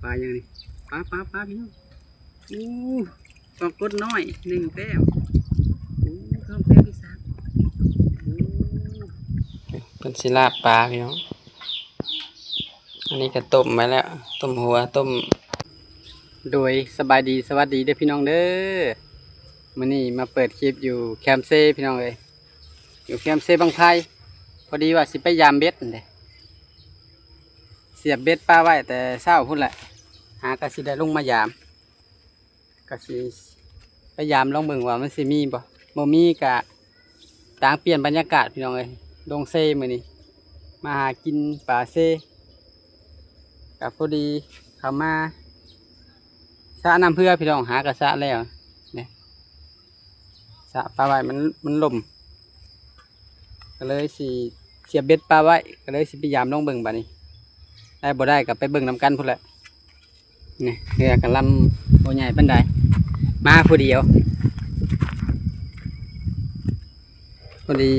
ປາຫຍັງນີ້? ປາ ປາ ປາ ພີ່ນ້ອງ. ໂອ້ ປາກົດນ້ອຍ ໜຶ່ງແຕ້ມ. ໂອ້ ສອງແຕ້ມອີກ ສາມ. ໂອ້ ເພິ່ນຊິລາບປາພີ່ນ້ອງ. ອັນນີ້ກໍຕົ້ມໄວ້ແລ້ວ ຕົ້ມຫົວ ຕົ້ມ. ໂດຍ ສະບາຍດີ ສະຫວັດດີເດີພີ່ນ້ອງເດີ. ມື້ນີ້ມາເປີດຄລິບຢູ່ແຄມເຊພີ່ນ້ອງເອີຍ, ຢູ່ແຄມເຊບັ້ງໄຟ. ພໍດີວ່າຊິໄປຢາມເບັດຫັ້ນເດ້, ສຽບເບັດປາໄວ້ແຕ່ເຊົ້າພຸ້ນແຫຼະ, ຫາກໍຊິໄດ້ລົງມາຢາມ. ກະຊິໄປຢາມລອງເບິ່ງວ່າມັນຊິມີບໍ່, ບໍ່ມີກະຕ່າງປ່ຽນບັນຍາກາດພີ່ນ້ອງເອີຍ. ລົງເຊມື້ນີ້ ມາຫາກິນປາເຊ, ກະພໍດີເຂົ້າມາສະນ້ຳເຮືອພີ່ນ້ອງ, ຫາກະສະແລ້ວເດ້, ສະປາໄວ້ ມັນ ມັນລົມ, ກະເລີຍຊິສຽບເບັດປາໄວ້, ກະເລີຍຊິໄປຢາມລອງເບິ່ງບາດນີ້. ໄດ້ບໍ່ໄດ້ກະໄປເບິ່ງນຳກັນພຸ້ນແຫຼະ. ນີ້ເຮືອກະລຳບໍ່ໃຫຍ່ປານໃດ, ມາຜູ້ດຽວ. ພໍດີ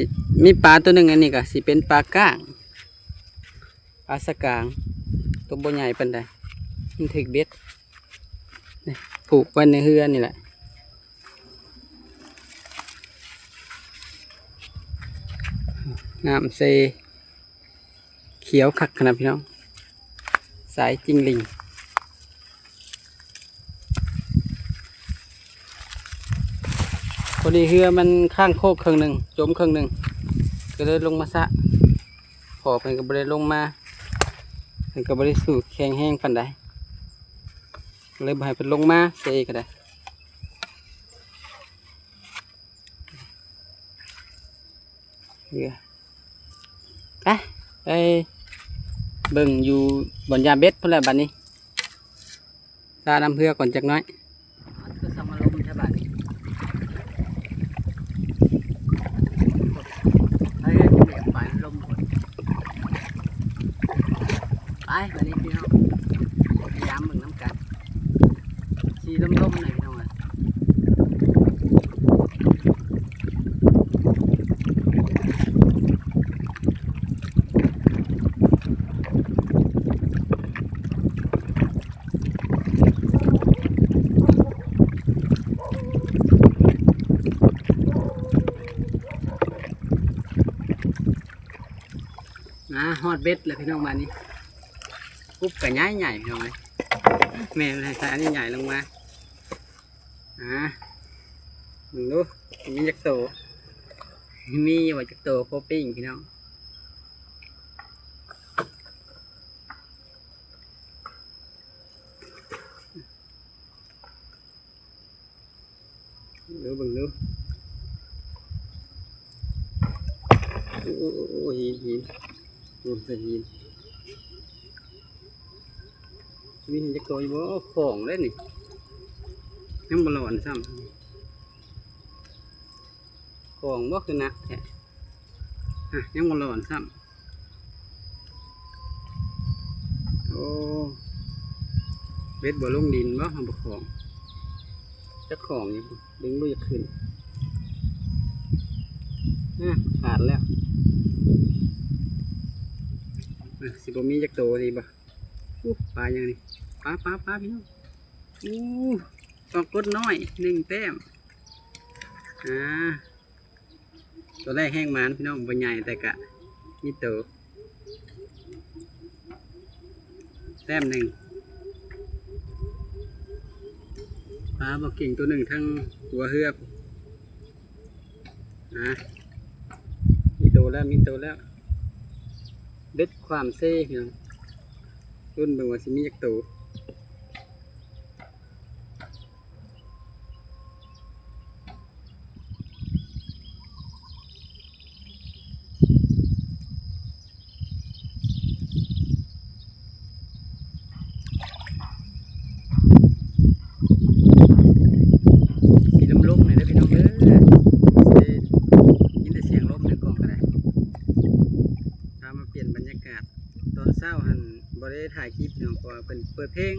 ມີປາຕົວໜຶ່ງ, ອັນນີ້ກະຊິເປັນປາກ້າງ ປາສະກາງ, ຕົວບໍ່ໃຫຍ່ປານໃດ, ມັນຖືກເບັດ. ນີ້ ຜູກໄວ້ໃນເຮືອນີ້ແຫຼະ. ນ້ຳເຊ ຂຽວຄັກຂະໜາດພີ່ນ້ອງ, ສາຍຈິງລິງ. ພໍດີເຮືອມັນຄ້າງໂຄກເຄິ່ງໜຶ່ງ, ຈົມເຄິ່ງໜຶ່ງ, ກໍເລີຍລົງມາສະ. ພໍ່ເພິ່ນກໍບໍ່ໄດ້ລົງມາ, ເພິ່ນກໍບໍ່ໄດ້ສູ້ແຂງແຮງປານໃດ, ກໍເລີຍບໍ່ໃຫ້ເພິ່ນລົງມາເຊກໍໄດ້. ເຮືອ ໄປ ໄປເບິ່ງຢູ່ບ່ອນຢາມເບັດພຸ້ນແຫຼະບາດນີ້. ສະນ້ຳເຮືອກ່ອນຈັກໜ້ອຍ. ຄືສະມາລົມແທ້ບາດນີ້, ເຮີ້ຍ ໄປລົມພຸ້ນ. ໄປ ບາດນີ້ພີ່ນ້ອງ ໄປຢາມເບິ່ງນຳກັນ, ຊິລົມໆ ໜ້ອຍພີ່ນ້ອງເອີຍ. ອ່າ ຮອດເບັດແລ້ວພີ່ນ້ອງ, ບາດນີ້ ກຸບກະໃຫຍ່ໆ ພີ່ນ້ອງເອີຍ. ແມ່ນໃຫ້ສາຍອັນໃຫຍ່ໆ ລົງມາ. ອ່າ ເບິ່ງດູ ມີຈັກໂຕ, ມີບໍ່ຈັກໂຕ ພໍປີ້ງພີ່ນ້ອງ. ເບິ່ງດູ ເບິ່ງດູ. ໂອ້ ໂອ້ ໂອ້ ຫີນ ຫີນ ໂອ້ ໃສ່ຫີນ. ມີຈັກໂຕຢູ່ບໍ່? ຂອງເດ້ນີ້ ຍັງບໍ່ຫຼອນຊ້ຳ. ຂອງບໍ່ ຄືໜັກແທ້. ອ່ະ ຍັງບໍ່ຫຼອນຊ້ຳ. ໂອ້ ເບັດບໍ່ລົງດິນບໍ່ ເຮົາບໍ່ຂອງ. ຈັກຂອງຢູ່ ດຶງບໍ່ຢາກຂຶ້ນ. ອ່ະ ຂາດແລ້ວ. ອ່ະ ຊິບໍ່ມີຈັກໂຕນີ້ບໍ່? ອູ້ ປາຫຍັງນີ້? ປາ ປາ ປາ ພີ່ນ້ອງ. ອູ້ ປາກົດນ້ອຍ ໜຶ່ງແຕ້ມ. ອ່າ ຕົວແລກແຮງໝານພີ່ນ້ອງ, ບໍ່ໃຫຍ່ແຕ່ກະມີໂຕ. ແຕ້ມໜຶ່ງ. ປາບໍ່ເກັ່ງຕົວໜຶ່ງທາງຫົວເຮືອ. ອ່າ ມີໂຕແລ້ວ ມີໂຕແລ້ວ. ເບັດຂວ້າມເຊພີ່ນ້ອງ, ລຸ້ນເບິ່ງວ່າຊິມີຈັກໂຕ. ມີລົມໆ ໜ້ອຍເດີພີ່ນ້ອງເດີ, ຊິໄດ້ຍິນແຕ່ສຽງລົມໃນກ້ອງກໍໄດ້. ພາມາປ່ຽນບັນຍາກາດ. ຕອນເຊົ້າຫັ້ນບໍ່ໄດ້ຖ່າຍຄລິບພີ່ນ້ອງ ເພາະວ່າເພິ່ນເປີດເພງ,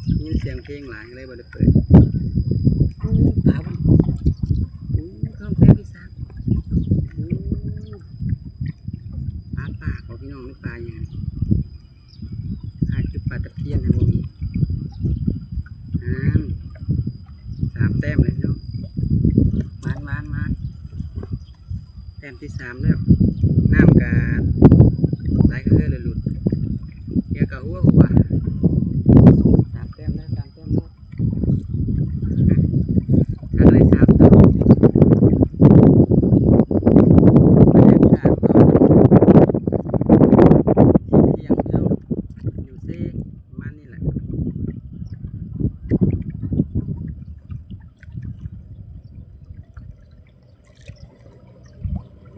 ໄດ້ຍິນສຽງເພງຫຼາຍ ກໍເລີຍບໍ່ໄດ້ເປີດ. ໂອ້ ປາເບິ່ງ, ໂອ້ ທ້ອງແຕກອີກສາມ. ໂອ້ ປາປາກບໍ່ພີ່ນ້ອງ ຫຼືປາຫຍັງ? ຄ້າຍຄືປາຕະພຽນຫັ້ນບໍ່ມີ. ມທີສາມແລ້ວ ນ້ຳກະໄຫຼຄືເຮືອລະຫຼຸດ ເຮືອກະຫົວຫົວ ສາມແຕ້ມແລ້ວ ສາມແຕ້ມແລ້ວ ຫາໄດ້ສາມໂຕ ບັນຍາກາດຕອນທ່ຽງໆ ພີ່ນ້ອງ ຢູ່ເຊ ປະມານນີ້ແຫຼະ.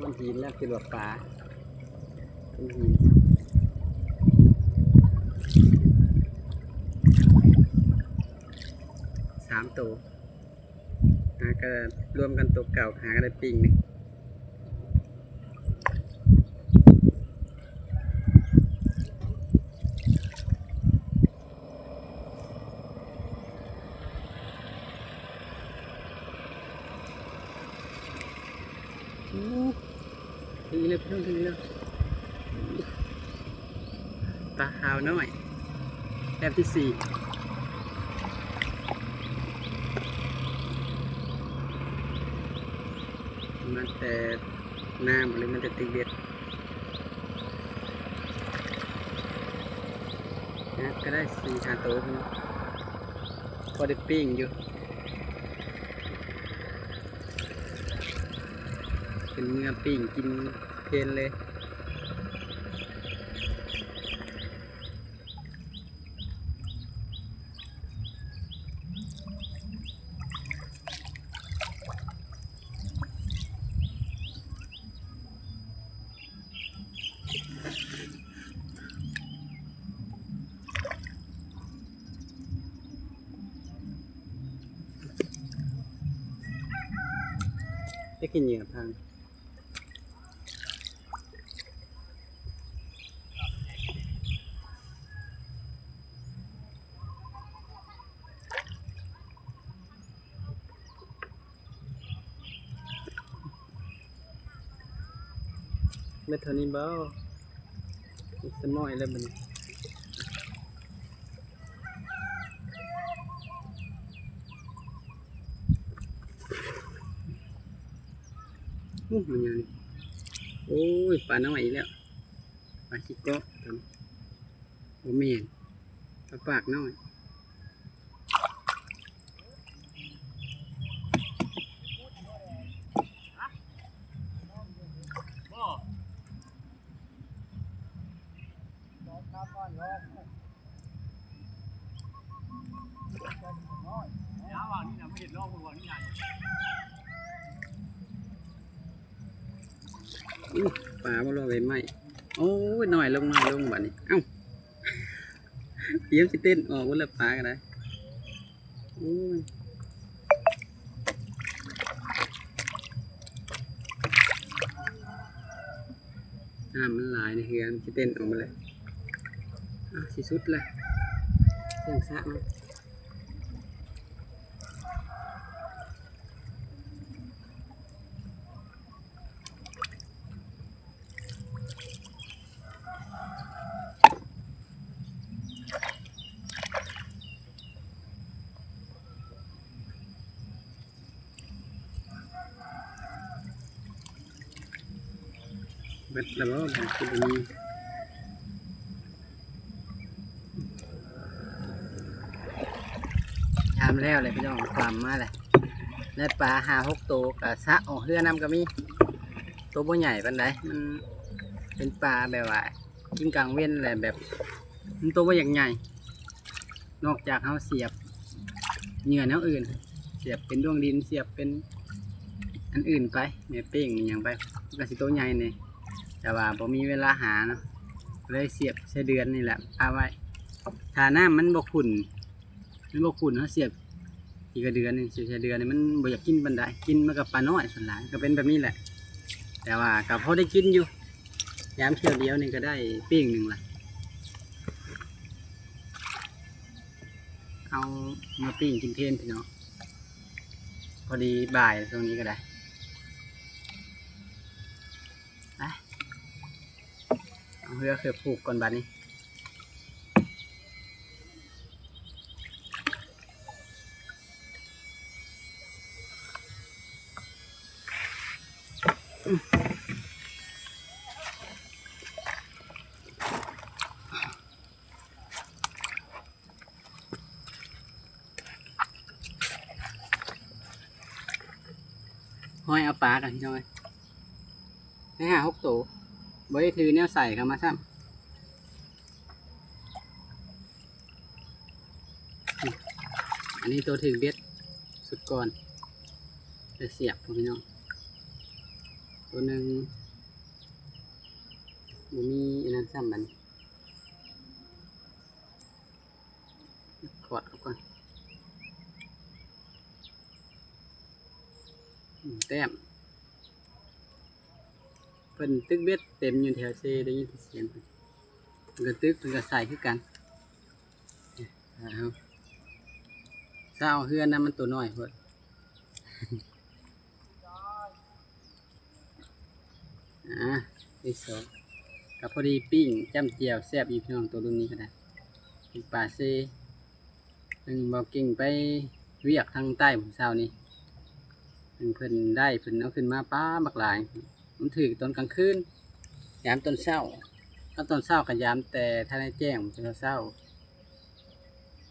ມັນຫີນແລ້ວ ຄິດວ່າປາ ມັນຫີນ ສາມໂຕ ຫາກະລວມກັນໂຕເກົ່າ ຫາກະໄດ້ປີ້ງໜຶ່ງ. ໂອ້ ຖືກແລ້ວ ພີ່ນ້ອງ ຖືກແລ້ວ ປາຂາວນ້ອຍ ແຕ້ມທີສີ່ ມາແຕ່ນ້ຳ ຫຼື ມາແຕ່ຕຶກເບັດ ຫາກະໄດ້ສີ່ຫ້າໂຕ ພີ່ນ້ອງ ພໍໄດ້ປີ້ງຢູ່. ຂຶ້ນເມືອປີ້ງກິນເພນເລີຍ. ໄດ້ກິນເຫຍື່ອພັງ ເມັດເທົ່ານີ້ບໍ່? ສະໝອຍແລ້ວບັດນີ້. ໂອ້ ມັນຫຍັງນີ້? ໂອ້ຍ ປານ້ອຍອີກແລ້ວ. ປາຂີ້ເກາະ ໂອ ບໍ່ແມ່ນ ປາປາກນ້ອຍ. ອື ປາບໍ່ລອກໃບໄມ້. ໂອ້ຍ ນ້ອຍລົງ ນ້ອຍລົງບັດນີ້. ເອົ້າ ຕຽມຊິເຕັ້ນອອກເບິດແລ້ວ ປາກໍໄດ້. ໂອ້ຍ ນ້ຳມັນຫຼາຍໃນເຮືອ ມັນຊິເຕັ້ນອອກມາແລ້ວ. ອາ ຊິສຸດແລ້ວ ເຄື່ອງສະມັນ. ເບິດແລ້ວບໍ່? ບໍ່ ຄືບໍ່ມີ. ຍາມແລ້ວແຫຼະພີ່ນ້ອງ ຄວາມມາແຫຼະ ໄດ້ປາຫ້າຫົກໂຕ ກະສະອອກເຮືອນຳກໍມີ. ໂຕບໍ່ໃຫຍ່ປານໃດ ມັນເປັນປາແບບວ່າກິນກາງເວັນແຫຼະ ແບບມັນໂຕບໍ່ຢາກໃຫຍ່. ນອກຈາກເຮົາສຽບເຫຍື່ອແນວອື່ນ ສຽບເປັນດວງດິນ ສຽບເປັນອັນອື່ນໄປ ແມ່ເປ້ງແມ່ຫຍັງໄປ ມັນກະຊິໂຕໃຫຍ່ແດ່ ແຕ່ວ່າບໍ່ມີເວລາຫາເນາະ ກໍເລີຍສຽບໃສ່ເດືອນນີ້ແຫຼະປະໄວ້. ຖ້ານ້ຳມັນບໍ່ຂຸ່ນ ມັນບໍ່ຂຸ່ນ ເຮົາສຽບອີກກະເດືອນໜຶ່ງ ສຽບໃສ່ເດືອນນີ້ ມັນບໍ່ຢາກກິນປານໃດ ກິນມັນກະປານ້ອຍສ່ວນຫຼາຍ ກະເປັນແບບນີ້ແຫຼະ. ແຕ່ວ່າກະພໍໄດ້ກິນຢູ່ ຍາມຖ້ຽວດຽວນີ້ກະໄດ້ປີ້ງໜຶ່ງລະ. ເອົາມາປີ້ງກິນເພນພີ່ນ້ອງ ພໍດີບ່າຍ ຊ່ວງນີ້ກໍໄດ້. ໄປ ເອົາເຮືອຂຶ້ນຜູກກ່ອນບາດນີ້. ອືມ ປາກັນພີ່ນ້ອງເອີຍ ໄດ້ຫ້າຫົກໂຕ ບໍ່ໄດ້ຖືແນວໃສ່ເຂົ້າມາຊ້ຳ. ອັນນີ້ໂຕຖືເບັດສຸດກ່ອນ ໄດ້ສຽບພຸ້ນພີ່ນ້ອງ ໂຕໜຶ່ງ ບໍ່ມີອັນນັ້ນຊ້ຳ ບັດນີ້ ຂອດເອົາກ່ອນ ອືມ ແຕ້ມ ເພິ່ນຕຶກເບັດເຕັມຢູ່ແຖວເຊ ໄດ້ຍິນແຕ່ສຽງເພິ່ນ ເພິ່ນກໍຕຶກ ເພິ່ນກໍໃສ່ຄືກັນ. ເອົາ ຊາວເຮືອນນະ ມັນໂຕນ້ອຍໂພດ. ອາ ທີ່ສອງ ກໍພໍດີປີ້ງຈ້ຳແຈ່ວແຊບຢູ່ພີ່ນ້ອງ ໂຕລຸ້ນນີ້ກໍໄດ້ ເປັນປາເຊ. ເຊິ່ງເບົາເກັ່ງໄປວຽກທາງໃຕ້ມື້ເຊົ້ານີ້ ເພິ່ນໄດ້ ເພິ່ນເອົາຂຶ້ນມາ ປາບັກຫຼາຍ ມັນຖືກຕອນກາງຄືນ ຍາມຕອນເຊົ້າ ຄັນຕອນເຊົ້າກໍຍາມແຕ່ທັນໄດ້ແຈ້ງ ເຊົ້າ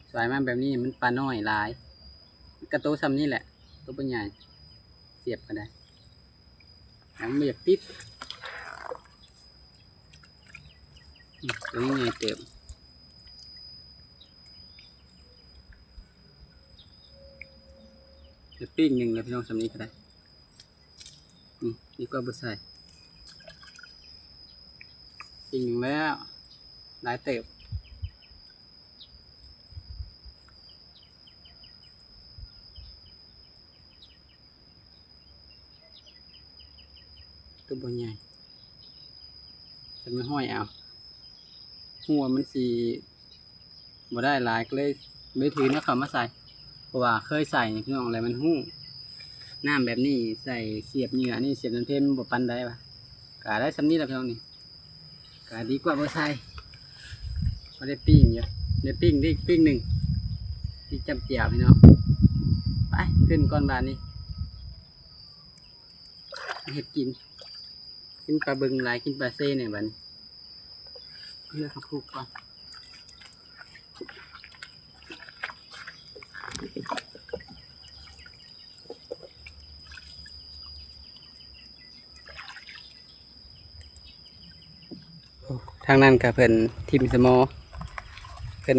ໆ ສວາຍມາແບບນີ້ມັນປານ້ອຍຫຼາຍ ກະໂຕຊ່ຳນີ້ແຫຼະ ໂຕບໍ່ໃຫຍ່ ສຽບກໍໄດ້ ຍັງບໍ່ຢາກຕິດ. ອືມ ຕົວນີ້ໃຫຍ່ເຕີບ ໄດ້ປີ້ງໜຶ່ງແລ້ວພີ່ນ້ອງ ຊ່ຳນີ້ກໍໄດ້. ອືມ ດີກວ່າບໍ່ໃສ່ ປີ້ງໜຶ່ງແລ້ວ ຫຼາຍເຕີບ. ໂຕບໍ່ໃຫຍ່ ເພິ່ນມາຫ້ອຍເອົາ ຮູ້ວ່າມັນຊິບໍ່ໄດ້ຫຼາຍ ກໍເລີຍ ເລີຍຖືແນວເຂົ້າມາໃສ່ ເພາະວ່າເຄີຍໃສ່ພີ່ນ້ອງ ແລ້ວມັນຮູ້ ນ້ຳແບບນີ້ໃສ່ສຽບເຫຍື່ອນີ້ ສຽບນ້ຳເພັນ ມັນບໍ່ປານໃດວ່າ ກະໄດ້ຊ່ຳນີ້ລະພີ່ນ້ອງນີ້. ກະດີກວ່າບໍ່ໃສ່ ພໍໄດ້ປີ້ງຢູ່ ໄດ້ປີ້ງ ໄດ້ປີ້ງໜຶ່ງ ທີ່ຈ້ຳແຈ່ວພີ່ນ້ອງ. ໄປ ຂຶ້ນກ່ອນບາດນີ້ ເຮັດກິນ ກິນປາບຶງຫຼາຍ ກິນປາເຊແດ່ບາດນີ້ ເລືອກເອົາພູກກ່ອນ. ໂອ້ ທາງນັ້ນກໍເພິ່ນຖິ້ມສະໝໍ ເພິ່ນ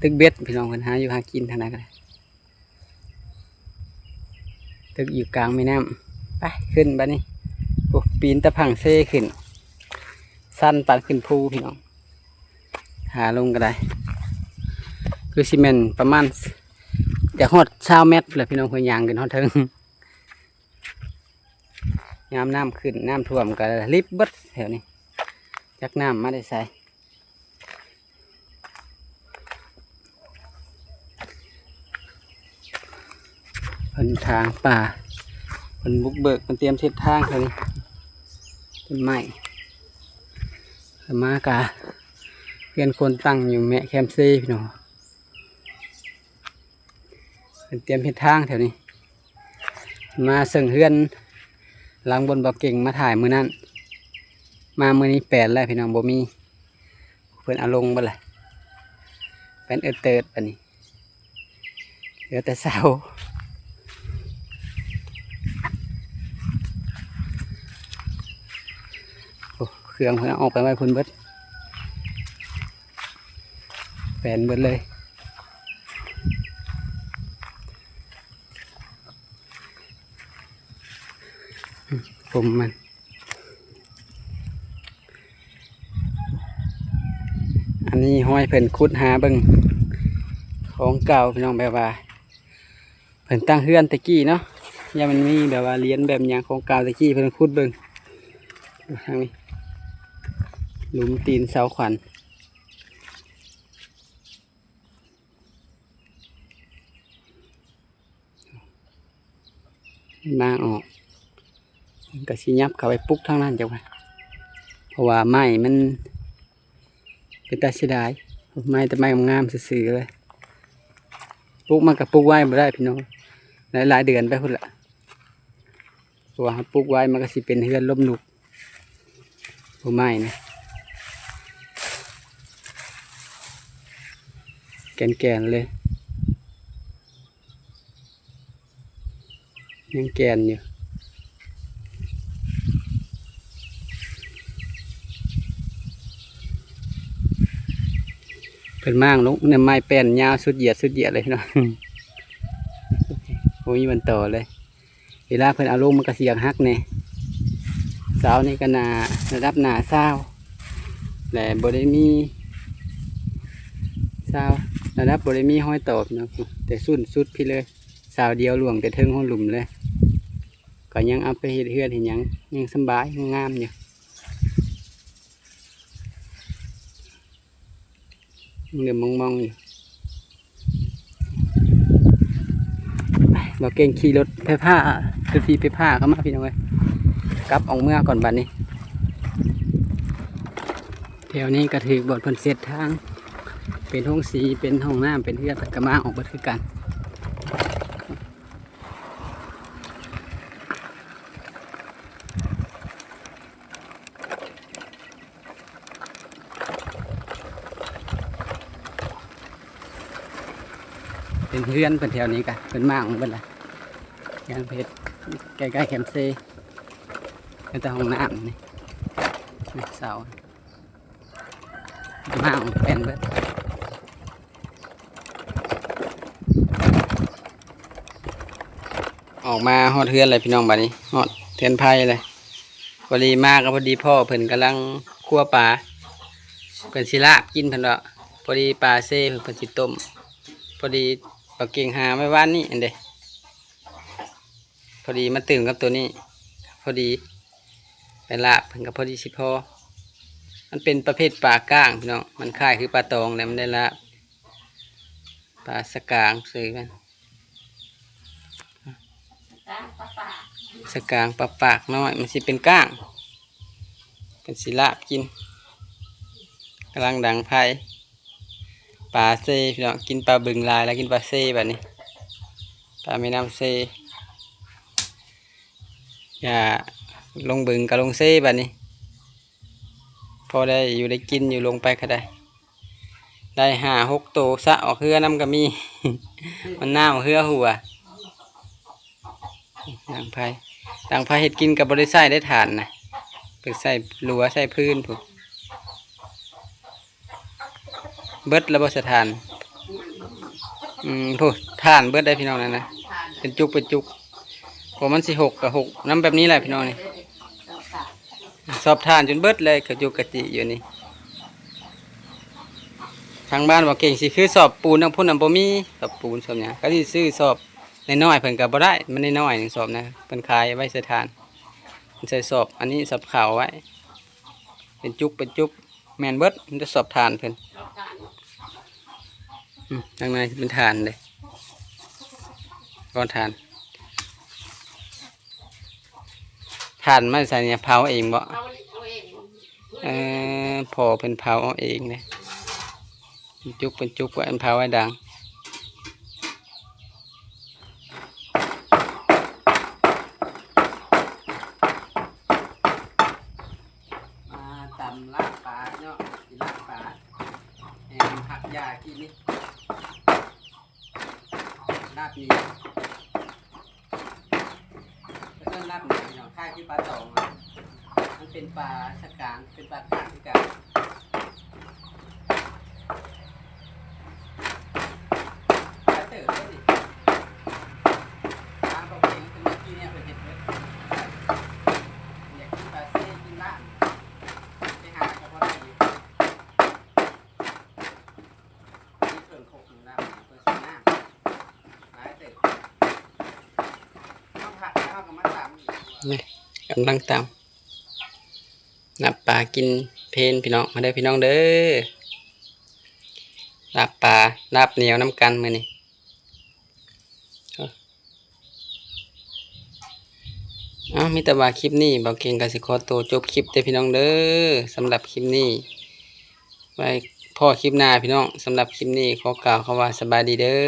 ຕຶກເບັດພີ່ນ້ອງ ເພິ່ນຫາຢູ່ຫາກິນທາງນັ້ນກໍໄດ້ ຕຶກຢູ່ກາງແມ່ນ້ຳ. ໄປ ຂຶ້ນບາດນີ້ ໂອ້ ປີນຕາຜັງເຊຂຶ້ນ ຊັນປານຂຶ້ນພູພີ່ນ້ອງ. ຫາລົງກໍໄດ້ ຄືຊິແມ່ນປະມານ ຢາກຮອດຊາວແມັດແຫຼະພີ່ນ້ອງ ເພິ່ນຍ່າງຂຶ້ນຮອດເທິງ. ຍາມນ້ຳຂຶ້ນ ນ້ຳຖ້ວມກໍລິບເບິດແຖວນີ້ ຈັກນ້ຳມາແຕ່ໃສ. ເພິ່ນຖາງປ່າ ເພິ່ນບຸກເບີກ ເພິ່ນຕຽມເຮັດທາງເພິ່ນ ຕົ້ນໄມ້ ເຂົ້າມາກະເຮືອນຄົນຕັ້ງຢູ່ແມະແຄມເຊພີ່ນ້ອງ. ເພິ່ນຕຽມເຮັດທາງແຖວນີ້ ມາເຊິ່ງເຮືອນຫຼັງບ່ອນເບົາເກັ່ງມາຖ່າຍມື້ນັ້ນ ມາມື້ນີ້ແປນແລ້ວພີ່ນ້ອງ ບໍ່ມີ ເພິ່ນເອົາລົງເບິດແລ້ວ ແປນເອີເຕີດບາດນີ້ ເຫຼືອແຕ່ເສົາ. ໂອ້ ເຄື່ອງເພິ່ນເອົາອອກໄປໄວ້ພຸ້ນເບິດ ແປນເບິດເລີຍ ຜົມມັນ. ອັນນີ້ຮອຍເພິ່ນຂຸດຫາເບິ່ງຂອງເກົ່າພີ່ນ້ອງ ແບບວ່າເພິ່ນຕັ້ງເຮືອນແຕ່ກີ້ເນາະ ຢ້ານມັນມີແບບວ່າຫຼຽນແບບຫຍັງຂອງເກົ່າແຕ່ກີ້ ເພິ່ນຂຸດເບິ່ງ. ທາງນີ້ ຫຼຸມຕີນເສົາຂວັນ. ມາອອກ ມັນກໍຊິຫຍັບເຂົ້າໄປປຸກທາງນັ້ນຈັກວ່າ ເພາະວ່າໄມ້ມັນເປັນຕາເສຍດາຍ ໄມ້ແຕ່ໄມ້ງາມໆຊື່ໆເລີຍ ປຸກມັນກໍປຸກໄວ້ບໍ່ໄດ້ພີ່ນ້ອງ ຫຼາຍໆເດືອນໄປພຸ້ນລະ ເພາະວ່າເຮົາປຸກໄວ້ມັນກໍຊິເປັນເຮືອນລົ້ມລຸກ ບໍ່ໄມ້ນະ ແກ່ນໆເລີຍ ຍັງແກ່ນຢູ່. ຂຶ້ນມາລົງ ນ້ຳໄມ້ແປ້ນຍາວສຸດຢຽດ ສຸດຢຽດເລີຍເນາະ ບໍ່ມີວັນຕໍ່ເລີຍ. ເວລາເພິ່ນເອົາລົງມັນກໍຊິຢາກຫັກແດ່. ເສົານີ້ກໍໜ້າ ລະດັບໜ້າຊາວ ແລະ ບໍ່ໄດ້ມີ ຊາວ ລະດັບບໍ່ໄດ້ມີຮອຍຕໍ່ພີ່ນ້ອງ ແຕ່ສູນສຸດພີ້ເລີຍ. ເສົາດຽວຫຼວງແຕ່ເທິງຮອດລຸ່ມເລີຍ. ກໍຍັງເອົາໄປເຮັດເຮືອນເຮັດຫຍັງ ຍັງສຳບາຍ ຍັງງາມຢູ່. ຍັງເຫຼືອມມອງໆຢູ່. ໄປ ບໍ່ເກັ່ງຂີ່ລົດໄຟຟ້າ ລົດຖີບໄຟຟ້າເຂົ້າມາພີ່ນ້ອງເອີຍ. ກັບອອກເມືອກ່ອນບັດນີ້. ແຖວນີ້ກໍຖືກບ່ອນເພິ່ນເຊັດທາງ ເປັນໂຮງສີ ເປັນຫ້ອງນ້ຳ ເປັນເຮືອນ ເພິ່ນກໍມາອອກເບິດຄືກັນ. ເປັນເຮືອນເພິ່ນແຖວນີ້ກະ ເພິ່ນມາເອົາເບິດລະ ເຮືອນເພິ່ນເຮັດໃກ້ໆແຄມເຊ ເປັນແຕ່ຫ້ອງນ້ຳນີ້ ນີ້ເສົາ ມາເອົາແປ້ນເບິດ. ອອກມາຮອດເຮືອນແລ້ວພີ່ນ້ອງ ບາດນີ້ຮອດເຮືອນໃຜແລ້ວ. ພໍດີມາກໍພໍດີພໍ້ເພິ່ນກຳລັງຄົວປາ ເພິ່ນຊິລາບກິນເພິ່ນວ່າ. ພໍດີປາເຊເພິ່ນ ເພິ່ນຊິຕົ້ມ. ພໍດີປາເກັງຫາໄວ້ວານນີ້ອັນເດ ພໍດີມາຕື່ມກັບໂຕນີ້ ພໍດີໄປລາບເພິ່ນກໍພໍດີຊິພໍ້. ມັນເປັນປະເພດປາກ້າງພີ່ນ້ອງ ມັນຄ້າຍຄືປາຕອງແຫຼະ ມັນໄດ້ລາບ. ປາສະກາງຊື່ມັນ ສະກາງປາປາກນ້ອຍ ມັນຊິເປັນກ້າງ ເພິ່ນຊິລາບກິນ. ກຳລັງດັງໄຟ ປາເຊພີ່ນ້ອງ ກິນປາບຶງຫຼາຍແລ້ວ ກິນປາເຊບາດນີ້ ປາແມ່ນ້ຳເຊ. ຢ່າລົງບຶງກໍລົງເຊບາດນີ້ ພໍໄດ້ຢູ່ໄດ້ກິນຢູ່ ລົງໄປກໍໄດ້ ໄດ້ຫ້າຫົກໂຕ ສະອອກເຮືອນຳກໍມີ ມັນໜາວເຮືອຫົວ. ດັງໄຟ ດັງໄຟເຮັດກິນກໍບໍ່ໄດ້ໃຊ້ໄດ້ຖ່ານນະ ໄປໃຊ້ລົວໃຊ້ຟືນພຸ້ນ. ເບິດແລ້ວບໍ່ສະຖ່ານ? ອືມ ໂອ້ ຖ່ານເບິດໄດ໋ພີ່ນ້ອງນັ້ນນະ ເປັນຈຸກເປັນຈຸກ. ເພາະມັນຊິຫົກກໍຫົກນຳແບບນີ້ແຫຼະພີ່ນ້ອງນີ້. ສອບຖ່ານຈົນເບິດເລີຍ ກະຈຸກກະຈິຢູ່ນີ້. ທາງບ້ານບໍ່ເກັ່ງຊິຄືສອບປູນທາງພຸ້ນນະ ບໍ່ມີສອບປູນສອບຫຍັງ ກໍຊິຊື້ສອບນ້ອຍໆ ເພິ່ນກໍບໍ່ໄດ້ ມັນນ້ອຍໆ ສອບນະ ເພິ່ນຂາຍໄວ້ໃສ່ຖ່ານ ເພິ່ນໃສ່ສອບອັນນີ້ ສອບຂາວໄວ້ ເປັນຈຸກເປັນຈຸກ. ແມ່ນເບິດ ມີແຕ່ສອບຖ່ານເພິ່ນ. ອືມ ທາງໃນເປັນຖ່ານເດ້ ກ້ອນຖ່ານ. ຖ່ານມາໃສ່ນີ້ ເຜົາເອງບໍ່? ເອີ ພໍ່ເພິ່ນເຜົາເອົາເອງເດ້ ເປັນຈຸກເປັນຈຸກໄວ້ ເພິ່ນເຜົາໄວ້ດັງ. ມາຕຳລາບປາເນາະ ກິນລາບປາ ແຮມຜັກຫຍ້າກິນນີ້ ລາບໜຽວ ເອີ້ນລາບໜຽວເນາະ ຄ້າຍຄືປາຕອງ ມັນເປັນປາສະກາງ ເປັນປາກາງຄືກັນ. ຫຼາຍເຕີບເດ້ນີ້ ທາງເຂົາເອງເປັນທີ່ນີ້ເພິ່ນເຮັດເບິດ ຢາກກິນປາເຊກິນລາບ ໄປຫາກໍບໍ່ໄດ້ຢູ່ ມີເຄື່ອງຄົກຢູ່ນຳ ເພິ່ນຊິນາ ຫຼາຍເຕີບ ເຮົາຜັກແລ້ວເຮົາກໍມາຕຳອີກ ນີ້ກຳລັງຕຳ ລາບປາກິນເພນພີ່ນ້ອງ ມາເດີພີ່ນ້ອງເດີ ລາບປາ ລາບໜຽວນຳກັນມື້ນີ້. ເອົ້າ ມີແຕ່ວ່າຄລິບນີ້ ເບົາເກັ່ງກໍຊິຂໍໂຕຈົບຄລິບເດີພີ່ນ້ອງເດີ. ສຳລັບຄລິບນີ້ ໄວ້ພໍ້ຄລິບໜ້າພີ່ນ້ອງ. ສຳລັບຄລິບນີ້ ຂໍກ່າວຄຳວ່າສະບາຍດີເດີ.